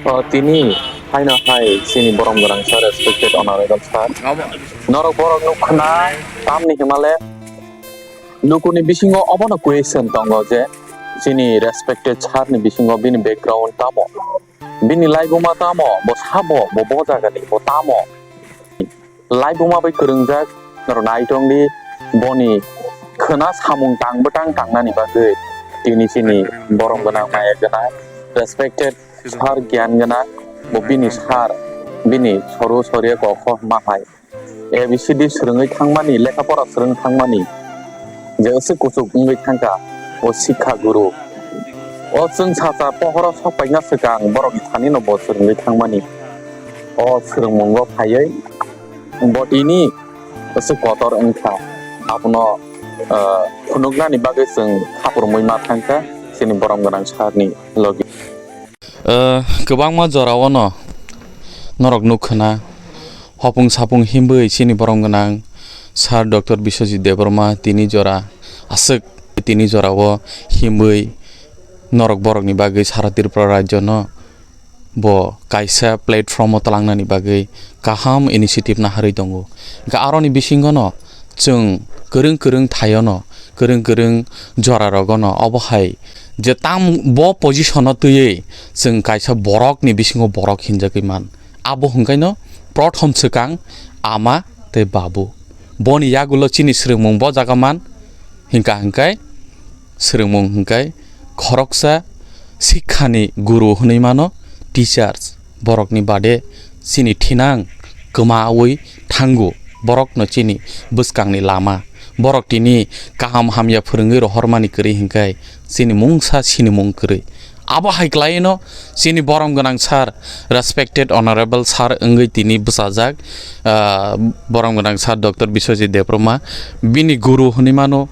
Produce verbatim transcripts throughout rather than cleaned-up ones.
O, tini haino hai chini borom gwnang sir, respected honorable sir. Norok borok nuk khna tamni himale lukuni bisingo obono question tongo je chini respected sir ni bisingo bini background tamo, bini laibuma tamo, bo sabo, bo bo jagani, bo tamo. Laibuma bai kwrwngjak, norok nai tongdi, boni khwna samung tang bwtang tangnani bagwi tini chini borom gwnang, maya gwnang, respected sir, gyan gwnang, bo bini sir, bini soru soria kok hor ma hai A B C D swrwngwi thangmani, lekha pora swrwng thangmani, je aswk kuchuk wngwi thangkha o sikha guru. O chwng sacha pohoro sok paina swkang borokni thanino bo swrwngwi thangmani. O swrwngmungo phaiwi bo tini aswk kotor wngkha, abono, ah, phunuknani bagwi chwng khapurumwi ma thangkha chini borom gwnang sir ni logi. Ah, kwbangma jorao no norok nuk khna, hopung sapung himwi chini borom gwnang sir Doctor Biswajit Debbarma tini jora aswk tini jorao himwi norok borokni bagwi sara Tripura rajyo no bo kaisa platform o twlangnani bagwi kaham initiative naharwi tongo. Hwnkhe aroni bisingono chwng kwrwng kwrwng thaiono, kwrwng kwrwng jorarogono obo hai je tam bo position o twiwi chwng kaisa borokni bisingo borok hinjagwi man. Abo hwnkhaino prothom swkang ama tei babu. Boni yagulo chini swrwngmung bo jaga man, hingka hingkai swrwngmung hingkai khoroksa sikhani guru hwnwi mano, teachers. Borokni bade chini thinang kwmawi thango, borokno chini bwskangni lama. Borok tini kaham hamya phwrwngwi rohormani kwrwi hingkai chini mungsa sinimung kwrwi. Abo hai kwlaino chini borom gwnang sir, respected honorable sir wngwi tini bwchajak, ah, borom gwnang sir Doctor Biswajit Debbarma, bini guru hwnwi mano,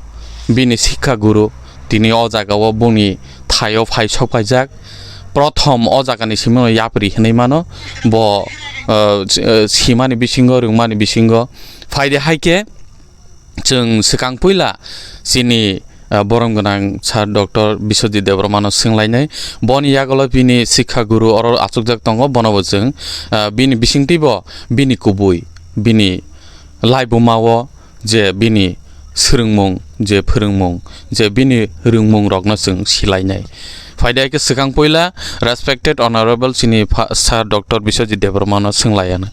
bini sikha guru, tini o jagao boni thaio phai sok phaijak. Prothom o jagani simi yapri hwnwi mano, bo, ah, s-, ah, simani bisingo, rwngmani bisingo. Phaidi hai khe, chwng swkang puila chini, ah, borom gwnang sir Doctor Biswajit Debbarmano swnglainai. Boni yagulo bini sikha guru oro achukjak tongo, bono bo chwng, ah, bini bisingtwibo bini kubui, bini laibumao je bini swrwngmung, je phwrwngmung, je bini rwngmungrokno chwng silainai. Phaidi hai khe swkang puila respected honorable chini pha-, sir Doctor Biswajit Debbarmano swnglaiyana.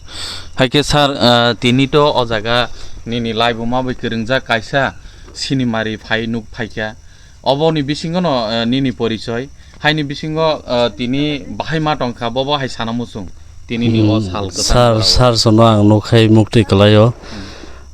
Hai khe sir, ah, tini to o jaga nini laibuma bai kwrwngjak kaisa sinimari phai nuk phaikha. Oboni bisingono, ah, nini porichoi. Haini bisingo, ah, tini bahai ma tongkha, bobo hai sana muchung. Tinini o Hmm, sal kwthang sir, jorao. Sir sono ang nukhai muktwi kwlaio. Hmm.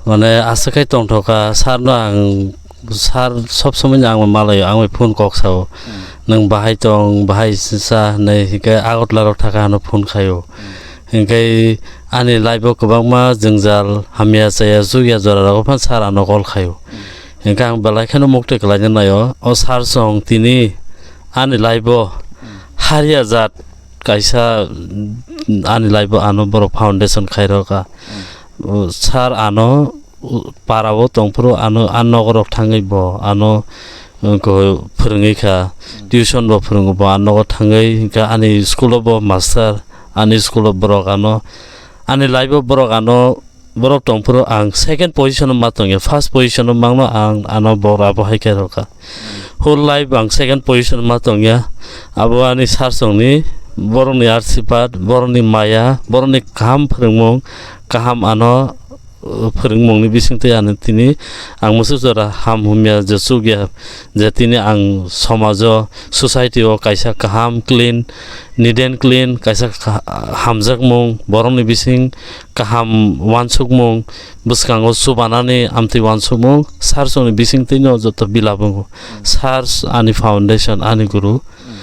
Mane aswk khai tongthokha, sir no ang, sir sob somoi no ang malaio, ang bai phone kok sao. Hmm. Nwng bahai tong, bahai sa hinwi hinkhe Agartala rok thaka hano phone khaio. Hmm. Hinkhe ani life o kwbangma jwngjal, hamya chaya, chukya jora rogo phano sir ano call khaio. Hmm. Hinkhe ang belai kheno muktwi kwlaina naio. O sir song tini ani life o Hmm. Hariya jat kaisa, mm, ani life o ano borok foundation khairokha. Hmm. O sir ano, o, para o tongphuru ano, a nogorok thangwi bo ano, mm, ko phwrwngwi kha. Hmm. Tuition bo phwrwngo bo a nogo thangwi, hinkhe ani school o bo master, ani school o borok ano, ani life o borok ano, borok tongphuru ang second position o ma tongya, first position o mangno ang ano bora bo hai khe rokha. Whole life ang second position o ma tongya, abo ani sir songni borokni arsipat, borokni maya, borokni kaham phwrwngmung, kaham ano, uh, phwrwngmungni bisingtwi ano tini ang mwsuk jora ham humya je chukya, je tini ang somajo, society o kaisa kaham clean, neat and clean, kaisa kha-, hamjakmung, borokni bising kaham uansukmung, bwskango chubanani amtwi uansukmung, sir songni bisingtwino joto bilap wngo. Hmm. Sir ani foundation, ani guru. Hmm.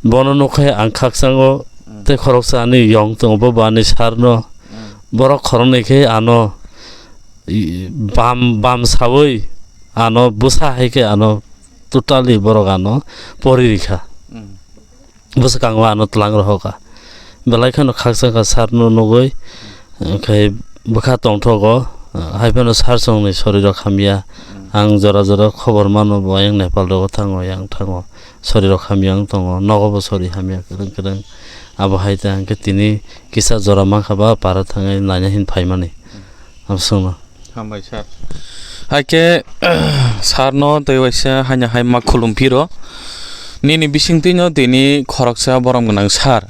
Bono nukhai ang khakchango, hmm, tei khoroksa ani yong tongo, bo bo ani sir no. Hmm. Borok khoroknwi khe ano, i, bam, bam sawi ano bwsa hai khe ano totally borok ano pori rikha. Hmm. Bwskango ano tlang rohokha. Belai kheno khakchangkha sir no nugwi, khai bwkha tongthogo, hai phano sir songni sorirok hamya. Ang jora jora khobor mano bo ayang Nepal rogo thango, yang thango. Sori rok hamya wng tongo, nogo bo sori hamya kwrwng kwrwng. Abo hai ta hwnkhe tini kisa jora mankha ba para thangwi naina hin phaimani. Abo swngno. Hambai sir. Haikhe sir no tei waisa haino hai ma khulum phiro. Nini bisingtwi no tini khoroksa borom gwnang sir.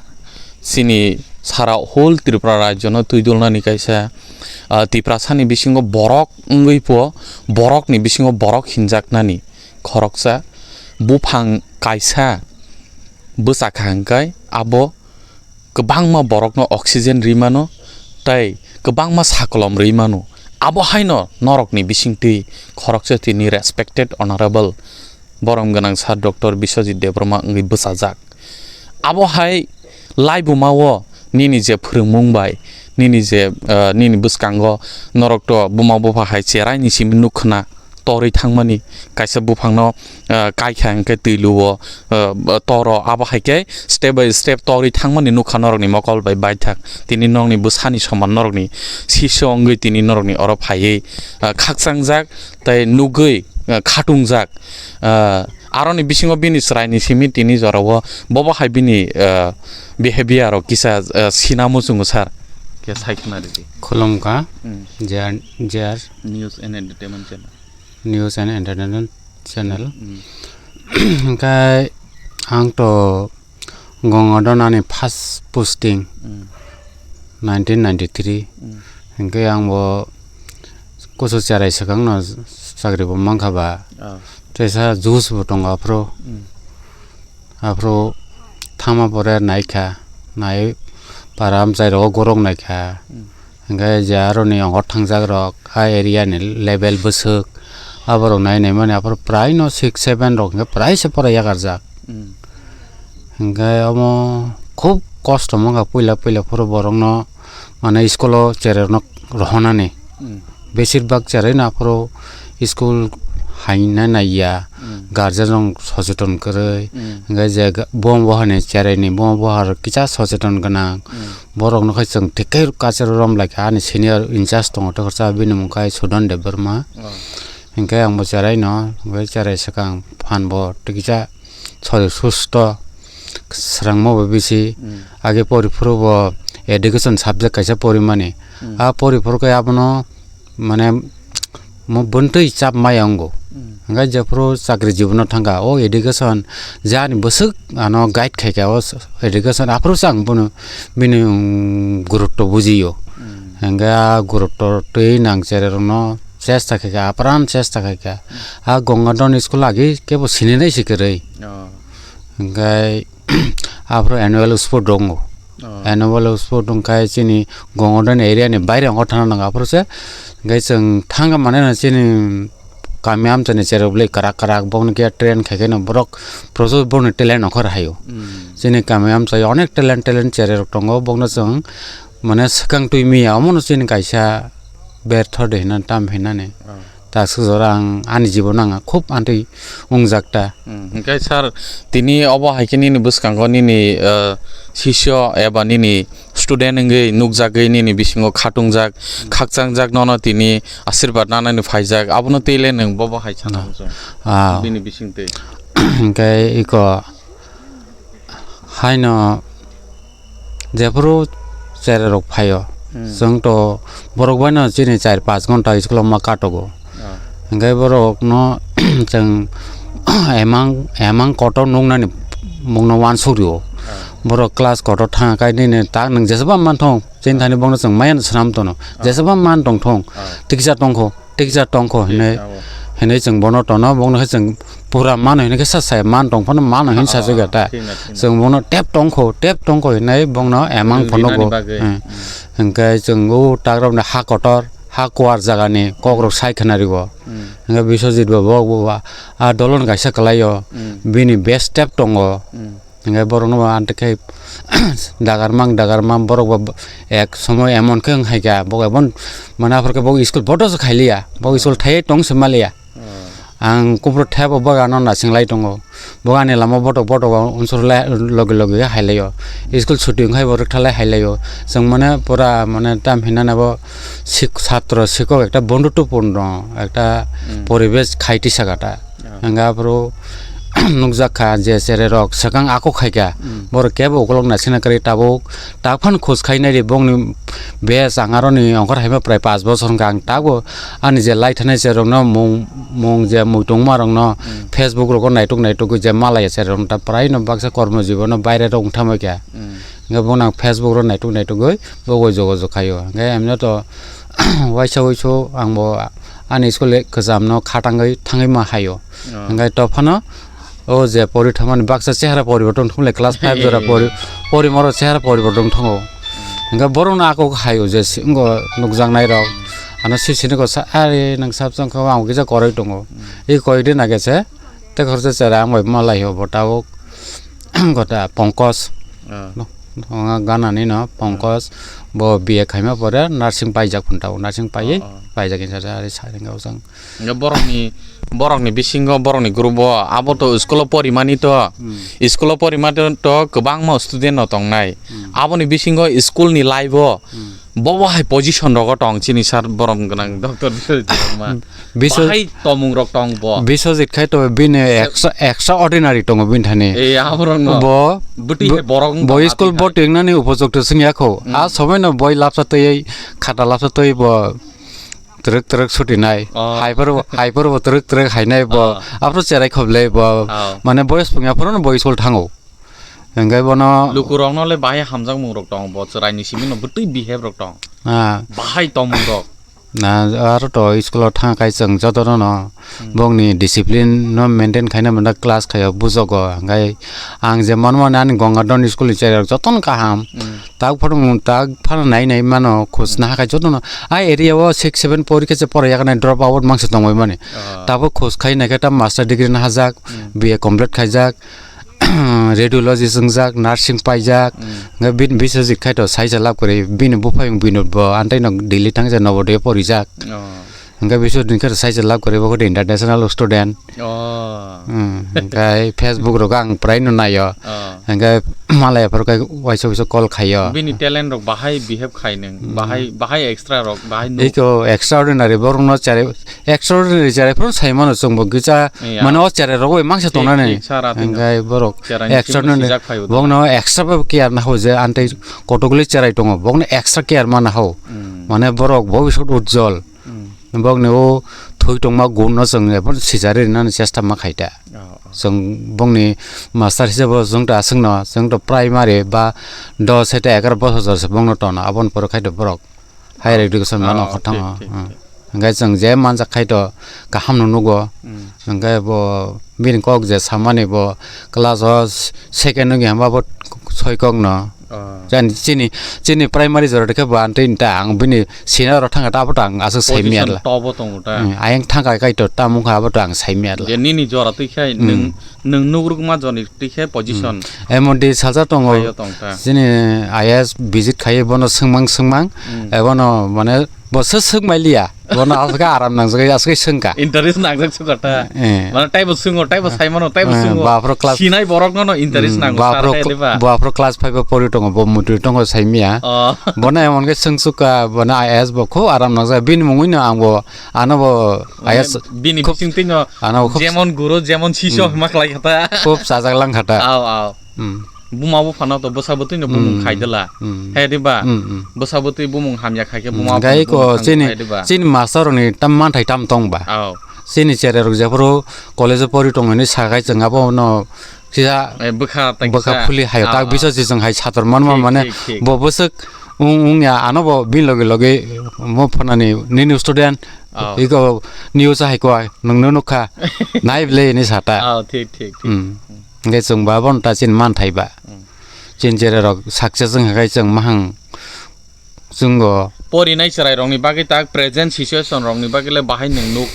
Chini sara whole Tripura rajyo no twi dulnani kaisa, ah, Tiprasa ni bisingo borok wngwi po, borok ni bisingo borok hinjaknani khoroksa buphang kaisa bwchakha hwnkhe abo kwbangma borokno oxygen rwi mano tei kwbangma sakolom rwi mano. Abo haino norokni bisingtwi khoroksa tini respected honorable borom gwnang sir Doctor Biswajit Debbarma wngwi bwchajak. Abo hai laibuma o nini je phwrwngmung bai, nini je, ah, nini bwskango norok to buma bupha hai cherai ni simi nuk khna torwi thangmani, kaisa buphangno, ah, kaikha hwnkhe twi luo, ah, toro, abo hai khe step by step torwi thangmani nukha norokni mokol bai baithak. Tini norokni bwsani soman norokni siso wngwi tini norokni oro phaiwi, ah, khakchangjak tei nugwi, ah, khatungjak. Ah, aroni bisingo bini chwraini simi tini jorao bobo hai bini, ah, behavior rok kisa, ah, sinamo chwngo sir. Khe sai khna ridi. Khulumkha, Hmm. J R, J R News and Entertainment Channel. News and Entertainment Channel. Hmm. Hwnkhe ang to Gongodon ani first posting Hmm. nineteen ninety-three. Hmm. Hwnkhe ang bo kusu cherai swkang no chakri bo mankha ba. Ah. Teisa juice bo tongo aphuru. Hmm. Aphuru thangma pore naikha, nai para amchai rogo gorok naikha. Hmm. Hwnkhe je aroni ongor thangjak rok, a area ni level bwswk, aborok nai naimani aphuru prai no six seven rok hwnkhe prai se pora yakarjak. Hmm. Hwnkhe omo khub kosto mankha puila puila phuru borokno, mane, school o cherai rokno rohonani. Hmm. Besir bak cherai no aphuru school haina naiya, Hmm. guardian rok socheton kwrwi, Hmm. hwnkhe je ga-, bo bo hani cherai ni bo bo har kisa socheton gwnang, Hmm. borok no khai chwng thik khe kachar rom lai kha ani senior in charge tongo tei khoroksa bini mung khai Sudan Debbarma. Oh. Hwnkhe ang bo cherai no, hwnkhe cherai swkang phan bo tei kisa sori susto, swrangma bo bisi. Hmm. Age pori phuru bo education subject kaisa porimani. Hmm. A pori phuru khe abono, mane, mo bontwi chap maya wngo. Hmm. Hwnkhe jephuru chakri jibono thangkha, o education je ani bwswk ano guide khaikha, o education aphuru se ang bono bini, um, gurutto bujio. Hmm. Hwnkhe a gurutto twi nang cherai rokno chesta khaikha, apran chesta khaikha. A Gongodon school agi kebo sininai se kwrwi. Oh. Hwnkhe aphuru annual sport tongo. Oh. Annual sport wngkha chini Gongodon area ni baire wngkha thangna nango aphuru se. Hwnkhe chwng thangkha mane no chini kami amchaini cherai bwlwi kwrak kwrak bokno khe train khaikhe no borok prochur bokni talent ongkhor haio. Hmm. Chini kami amchai onek talent talent cherai rok tongo bokno chwng mane swkang twi miya omono chini kaisa bertho de hinani tam hinani. Oh. Taksuk jora ang ani jibono ang khub antwi wngjak ta. Hmm, hwnkhe sir, tini obo hai khe nini bwskango nini, eh, sisyo eba nini student wngwi nukjagwi nini bisingo khatungjak, Hmm. khakchangjak nono tini asirbat nanani phaijak, abono twi le nwng bobo hai sana Hmm. muchung. Ah. Bini bisingtwi. Hwnkhe iko haino jephuru cherai rok phaio, Hmm. chwng to borok bai no chini char panch ghonta school o ma katogo. Ah. Hwnkhe borok no chwng emang, emang kotor nuknani bokno uansuk rio. Ah. Borok class kotor thang kai nini tak nwng jesaba man thong, chini thani bokno chwng maya no swnam tono. Ah. Jesaba man tong thong, Ah. tiksa tongkho. Teacher tongkho hinwi, Teacher, oh. hinwi chwng bono tono, bongno khe chwng pura mano hinwi khe sa saya man tong phano mano hinwi Ah, sa ah, sugya ta. Thik na, thik na. Chwng bono tep tongkho, tep tongkho hinwi bongno emang Chwng phano rinani go. bagwi. Hmm. Hmm. Hwnkhe chwng o takrok ni ha kotor, ha kuar jaga ni kok rok sai khna rwo. Hmm. Hwnkhe Biswajit bo bo bo ba a dolon kaisa kwlai o. Hmm. Bini best step tongo. Hmm. Hingke borokno bo antek khe dagar mang, dagar mang, borok bo ek somoy emon khe wng hai kha, bo emon mane aphuru khe bo school bodo se khai liya, bo school thai tong se ma liya. Hmm. Ang kubru thai bo, bo ano nasing lai tongo, bo ani lama botok botok o unsur lai loge loge hai lai o, school chuti wng hai bo rwktha lai hai lai o, chwng mane pura mane tam hinana bo sik-, satro sikok ekta bondhutwpurno ekta Hmm. poribesh khai tisa kha ta. Ah. Hingke aphuru nukjak kha je cherai rok swkang ako khai kha. Hmm. Borok kebo ukolog naisingna kwrwi tabuk tak phano khoj khai nai di bongni base ang aroni ongkhor haima prai pash bochor hwnkha ang tabuk ani je lai thanai cherai rokno mung mung je muitung ma rokno Hmm. Facebook rogo naituk naituk je malaya cherai rok ta prai no baksa kormo jibono baire rok wng thamoi kha. Hmm. Hwnkhe bono ang Facebook ro naituk naitugwi bo goi jogajog khaio. Hwnkhe emno to waisa waisu ang bo ani school kwcham no khatangwi thangwi ma haio. Oh. Hwnkhe to phano o je pori thangmani baksa chehara poriborton thumle class five jora pori, pori moro chehara poriborton thango. Hwnkhe borok no ako haio je si-, wngko nukjaknai rok ano sisini ko sa, "Are nang sab chang kha ang kisa koroi tongo." Hmm. I koi din age se te khoroksa chera ang bai ma lai ho bo tabuk. Gota Pankaj. Ah. No, no, ganani no, Pankaj. Bo B A khaima pore nursing paijak phunta, nursing paiwi, Oh, oh. Paijak insa ari sa ringa usang. Nga borokni, borokni bisingo, borokni group o, abo to school o porimani to, Hmm. School o porimani to, to kwbangma student no tongnai. Hmm. Aboni bisingo school ni life o, Hmm. Bobo hai position rogo tong chini sir borom gwnang doctor Biswajit Debbarma. Biswa-, Bahai tomung rok tong bo. Biswajit khai to bini extra, extraordinary tongo bini thani. E, aborok no. Bo, Bwtwi bo, hai borok wng bo tong school atwi bo hai. Twengnani upojukto swngya kho. Hmm. A somoi no boi lapsa twi, khata lapsa twi bo twrwk twrwk sutinai. Oh. Hai phuru, hai phuru bo twrwk twrwk hainai bo. Oh. Aphuru cherai khoblai bo. Oh. Mane boyos phungya phuru no boi school thango. Hingke bono Lukurokno le bahai hamjakmung rok tong, bo chwraini simi no bwtwi behave rok tong. Ah. Bahai tongmung rok. Na, aro to school o thang kai chwng jotono no Hmm. bongni discipline no maintain khaina mwnda class khaio bujogo. Hingke ang je mano mano ani Gangadhan school ni cherai rok jotono kaham. Hmm. Tak phano, tak phano nai nai mano khus Hmm. naha kai jotono. A area o six seven porikhe se poraiya kanai drop out mangsa tongbai mani. Ah. Tabuk khus khai naikhe ta master degree nahajak, Hmm. B A complete khaijak. Radiology swngjak, nursing paijak, Mm. hwnkhe bini biswajit khai to saisa lab kwrwi, bini buphayung Binod bo antai no Delhi thangsa Navodaya porijak. Oh. Hwnkhe biswajit khai to saisa lab kwrwi, bo khe international student. Oh. Hmm, hwnkhe Facebook rogo ang prai no naio. Oh. Hwnkhe malai aphuru khe waisa waisa call khaio. Bini talent rok bahai behave khai nung, Hmm. bahai, bahai extra rok, bahai nuk. Eko extraordinary borok no chari Extraordinary cherai phuru sai mano chwng bo kisa Ya. mane o cherai rok bai mangsa Thik, tongnani. Thik, sara thik. Hingkai borok Cherai ni extraordinary simi sijak phai bo bokno extra bai care na ho je antei kotokli cherai tongo bokno extra care mana ho. Hmm. Mane borok bobisot ujjol. Hmm. Bokni o thwi tongma gun no chwng ephuru sijari rinani chesta ma khaita. Oh, oh. Chwng bokni master hisabo chwng ta aswkno chwng to primary ba dos hete egaroh bosor se bokno tono aboni pore khaito borok. Higher education mano Ah, kothango. Thik, thik, Hmm. thik. Hingke chwng je manjak khai to kaham no nugo. Hmm. Hingke bo bini kok je samani bo class o second wngya hwnba bo soi kok no. Ah. Jani chini, chini primary jora khe bo antwi ta ang bini senior rok thangkha ta abo to ang aswk sai miyarla. Position tobo tongo ta. Hmm, ayang thangkha kai to ta mungkha abo to ang sai miyarla. Je nini jora twi khai Hmm. nwng Nwng nugrukma joni twi khe position. Hmm. Emon di salsa tongo. Ayo tong ta. Chini I A S visit khai bono swngmang swngmang. Hmm. Ebono mane bo sw swk mai liya. Bono aswk aram nangjak aswk swngka. Interest nangjak swkar ta. Eh. Mane taibo swungo, taibo Eh. saimano, taibo Eh, swungo. Baphro class Sinai borok no no interest Hmm, nango, sar baphro khe diba? Baphro class five o pori tongo, bo mutwi tongo saimiya. Oh. Bono emon khe swngsuka, bono I A S bo kho aram nangjak. Bini mungwi no ang bo ano bo Mane I A S bini khub bising twi no Ano khub jemon guro, jemon siso Hmm. hima khlai kha ta. Khub chajak lang kha ta. Aw, aw. Hmm. Buma buphano to bwsa bwtwi no bumung Hmm. khai dela. Hmm. Hai diba? Hmm, hmm. Bwsa bwtwi bumung hamya khai khe Hmm. buma Gai buphano ko bumung chini, khai diba? Chini master rokni tam manthai tam tong ba? Aw. Chini cherai rok jephuru college o pori tong hinwi sakai chwng abo no kisa Eh, bwkha tang bwkha kisa. Phuli hayo. Aw, tak aw. Bisa si chwng hai sator manma Thik, mane thik, thik. Bo bwswk wng, wngya ano bo bini loge loge mo phanani nini student Aw. Iko news hai ko nwng no nukha. Nai ble ni sata. Aw, thik, thik, thik. Hmm. Hingke chwng ba bono ta chini manthai ba. Hmm. Chini cherai rok success wngkha khe chwng mahang chwng go. Porinai cherai rokni bagwi tak present situation rokni bagwi le bahai nwng nuk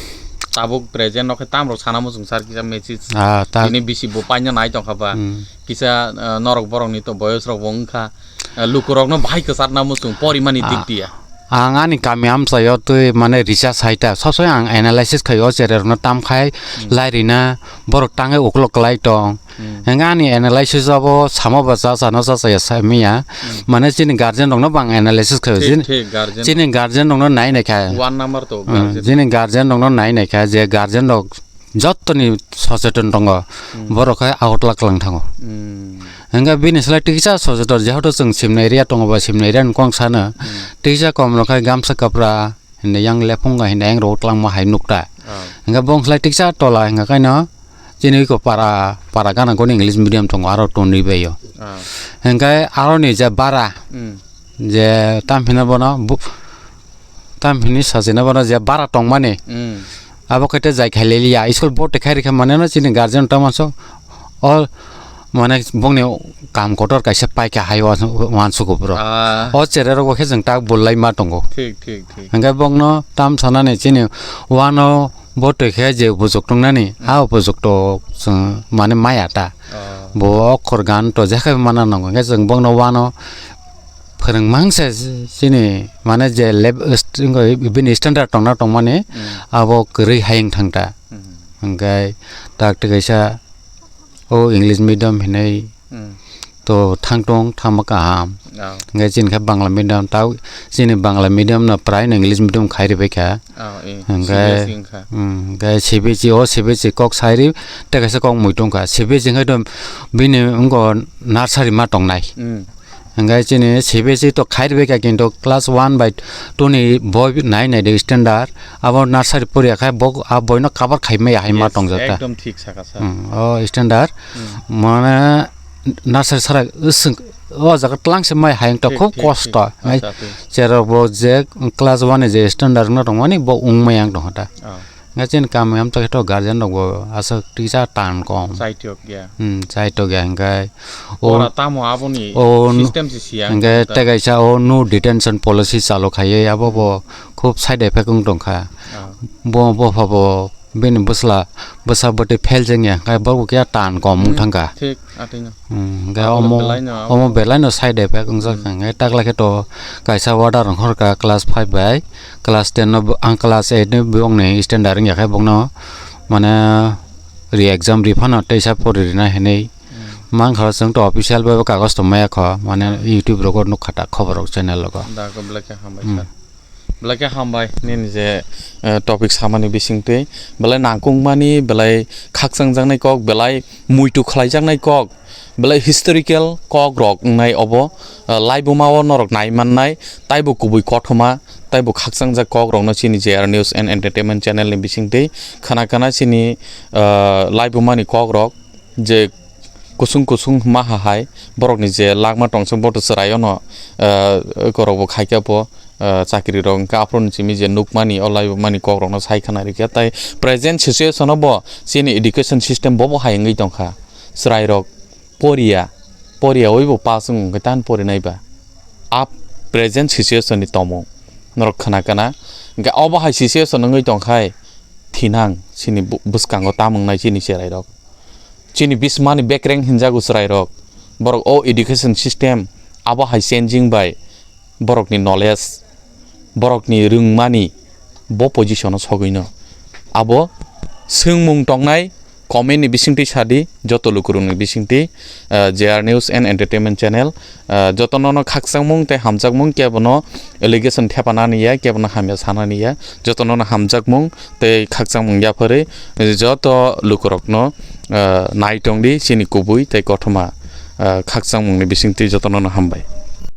tabuk present no khe tam rok sana muchung sar kisa message. Ah, ta. Bini bisi bo paina nai tongkha ba. Hmm. Kisa, ah, norok borokni to boyos rok bo wngkha. Ah, lukurokno bahai kwcharna muchung porimani Ah, dik dia. Ang ani kami amchaio twi mane research hai ta, sob somoi ang analysis khai o cherai rokno tam khai Hmm. lai rina borok tangwi uklok klai tong. Hmm. Hingke ani analysis abo samo ba cha chano cha chaya sa miya. Hmm. Mane chini guardian rokno bo ang analysis khai o. Thik, Chini, thik, guardian. Chini guardian rokno nai nai kha. One number to Hmm, guardian. Chini guardian rokno nai nai kha je guardian rok jottoni socheton tongo, hmm, borok hai agotla kwlang thango. Hmm. Hingke bini slai tiksa socheton, jehoto chwng Simna area tongo ba Simna area ni kong sana, hmm, tiksa kom rok hai gamsa kapra, hinde yang lephunga hinde yang rok tlangma hai nukta. Ah. Hingke bong slai tiksa tola hingke kaino chini ko para, para gana goni English medium tongo aro tonwi baio. Ah. Hingke aro ni je bara, hmm, je tam hino bono bu-, tam hini sajina bono je bara tongmani. Hmm. Abo khe te jai khaileliya, school bo te khairikha maneno chini guardian ta manso. O mane bongni kam kotor kaisa paikha hai wa-, wansugo bro. Ah. O chererok bo khe chwng tak bullai ma tongo. Thik, thik, thik. Hingke bongno tam sanani chini wano bo twi khe je bujok tongnani, hmm, a bujok to chwng mane maya ta. Ah. Bo okhor gan to je khe mana nango, hingke chwng bongno wano phwrwng mangsa chini mane je leb-, bini standard tongna tongmani, hmm, abo kwrwi hayung thangta. Hmm. Hingke tak twi kaisa o English medium hinui, hmm, to thangtong thangma kaham. Oh. Hingke chini khe Bangla medium tao chini Bangla medium no prai no English medium khai ribai kha. Oh, eh, hingke, C B S E wngkha. Hmm, hingke C B S E o C B S E kok sai ri tei kaisa kok mui tongkha. C B S E hingke to bini wngko nursery ma tongnai. Hmm. Hingke chini C B S E to khairbai kha, kintu class one bai two ni boi nai nai de standard, abo nursery poriya khai bo a boino cover khaimaya hai ma, yes, tongjak ta. Ekdom thik saka sir. Hmm, o standard, hmm, mane nursery sara usung o jaga tlang se mai hayung ta. Thik, khub thik, kosto. Thik. Ngai acha, thik. Cherok bo je class one ni je standard no tongmani bo wngmaya wng tongkha ta. Oh. Nga chini kami amtwkhe to guardian rok bo aswk tisa tan kom. Chaitok ya. Hmm, chaitok ya hingkai. O, ora tamo aboni o nu-, system si siya hingke ta. Tei kaisa o no detention policy chalo khaiye abo bo khub side effect wng tongkha. Ah. Bo, bo pha bo bini bwsla, bwsa bwtwi fail jengya hingkai bo bo kya tan kom wng thangkha. Hmm, thik. Atwino. Hmm, hingke abo omo, belaino abo. Omo belaino side effect wngjak, hmm, hingke takla khe to kaisa order wnghorkha class five bai class ten no bo-, ang class eight no bongni standard wngya khe bongno mane re-exam riphano teisa pori rina hinui, hmm, mankha chwng to official bai bo kagoj tong maya kho mane, hmm, YouTube rogo nukha ta khobor rok channel rogo. Da ko belai khe hambai, hmm, sir. Belai khe hambai nini je, eh, topic samani bisingtwi. Belai nangkukmani, belai khakchangjaknai kok, belai muitu khlaijaknai kok, belai historical kok rok wngnai obo, eh, laibuma o norok nai mannai, taibo kubui kothoma, taibo khakchangjak kok rokno chini J R News and Entertainment channel ni bisingtwi khana khana chini, eh, laibuma ni kok rok je kusung kusung hwnma hai, borokni je lakma tongsa boto chwraio no, eh, korokbo khaikhe bo, eh, chakri rok hwnkhe aphuru ni simi je nukmani o laibumani kokrokno sai khna rikha. Tai present situation o bo chini education system bobo hai wngwi tongkha. Chwrairok poriya, poriya oi bo pass wng hwnkhe tan porinai ba. A present situation ni tomung norok khna khna. Hwnkhe obo hai situation wngwi tongkhai thinang chini bu-, bwskango tam wngnai chini chwrairok. Chini bismani bekreng hinjago chwrairok. Borok o education system abo hai changing bai borokni knowledge, borokni rwngmani bo position o sogwino. Abo swngmung tongnai comment ni bisingtwi sadi, joto lukurokni bisingtwi, ah, J R News and Entertainment Channel. Ah, jotono no khakchangmung tei hamjakmung, kebono allegation thepanani ya, kebono hamya sanani ya, jotono no hamjakmung tei khakchangmung yapharwi joto lukurokno, ah, nai tongdi chini kubui tei kothoma, ah, khakchangmungni bisingtwi jotono no hambai.